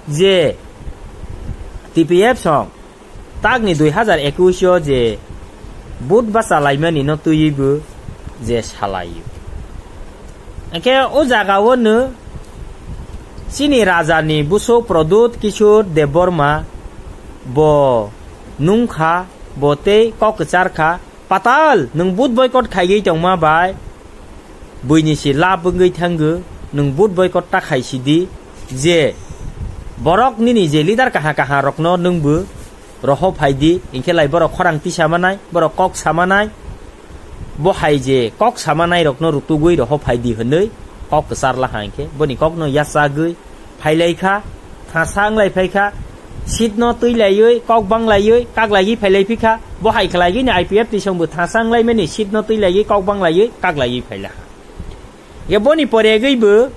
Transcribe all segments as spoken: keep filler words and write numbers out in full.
Je T P F song takni dui hazar ekush o je vote bachalaimani no twiwi bo je salaio. Hwnkhe o jaga o no chini raja ni busuk Pradyut Kishore Debbarma bo nungkha, bo tei kok kwchar kha, "Patal, nwng vote boycott khaiwi tongma bai buini si lab wngwi thango, nwng vote boycott ta khaisidi, je borok nini je leader kaha kaha rokno nwngbo roho phaidi, hinkhe lai borok khorang tisa manai, borok kok samanai, bo hai je kok samanai rokno rutugwi roho phaidi," hwnwi kok kwchar laha hinkhe boni kokno yachagwi phailai kha, thasa wnglai phai kha, seat no twi laiwi, kok bang laiwi, kak laiwi phailai phi kha, bo hai khlaiwi ni I P F T song bo thasa wnglai mani seat no twi laiwi, kok bang laiwi, kak laiwi phaila ha. Ye boni pore gwi bo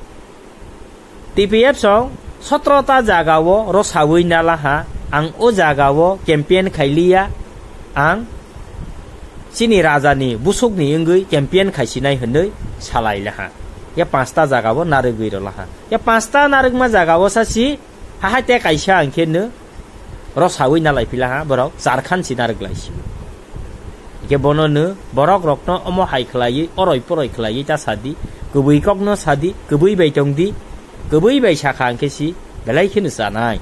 T P F song sotro ta jaga o rosawi nala ha, ang o jaga o campaign khailiya, ang chini raja ni busuk ni wngwi campaign khaisinai hwnwi salai laha. Ya panchta jaga o narwgwi rwla ha. Ya panchta narwkma jaga o sa si ha hai te kaisa ang khe no rosawi nalai phila ha borok Jharkhand si narwk lai si. Ke bono no borok rokno omo hai khlaiwi oroi poroi khlaiwi ta sadi, kubui kok no sadi, kubui bai tong di, kubui bai sakha ang khe si belai khe no chanai.